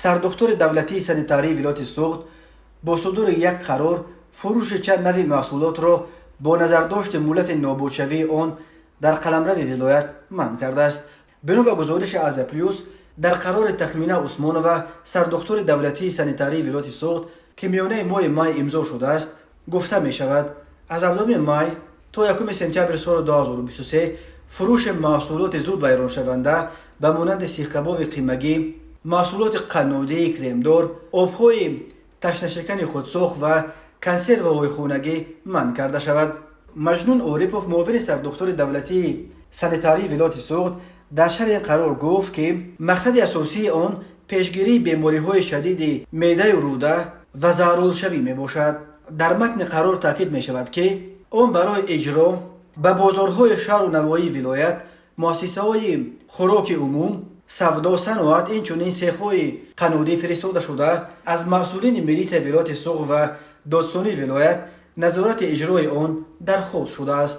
Сардухтури давлатии санитарии вилояти Суғд бо судури як қарор фурӯши чанд нави маҳсулотро бо назардошти муҳлати нобудшавии он дар қаламрави вилоят манъ кардааст. Бино ба гузориши Азия Плюс, дар қарори Тахмина Усмонова, сардухтури давлатии санитарии вилояти Суғд, ки миёнаи моҳи май имзо шудааст, гуфта мешавад: аз 7 май то 1 сентябри соли 2023 фурӯши маҳсулоти зуд вайроншаванда ба монанди сихкабоби қимагӣ, маҳсулоти қаннодии кремдор, обҳои ташнашикани худсохт ва консерваҳои хонагӣ манъ карда шавад. Маҷнун Орипов, муовини сардухтури давлатии санитарии вилояти Суғд, дар шарҳи ин қарор гуфт, ки мақсади асосии он пешгирии бемориҳои шадиди меъдаю рӯда ва заҳролудшавӣ мебошад. Дар матни қарор таъкид мешавад, ки он барои иҷро ба бозорҳои шаҳру навоҳии вилоят, муассисаҳои хӯроки умум, савдо, саноат, инчунин сехҳои қаннодӣ фиристода шуда, аз масъулини милитсияи вилояти Суғд ва додситонии вилоят назорати иҷрои он дархост шудааст.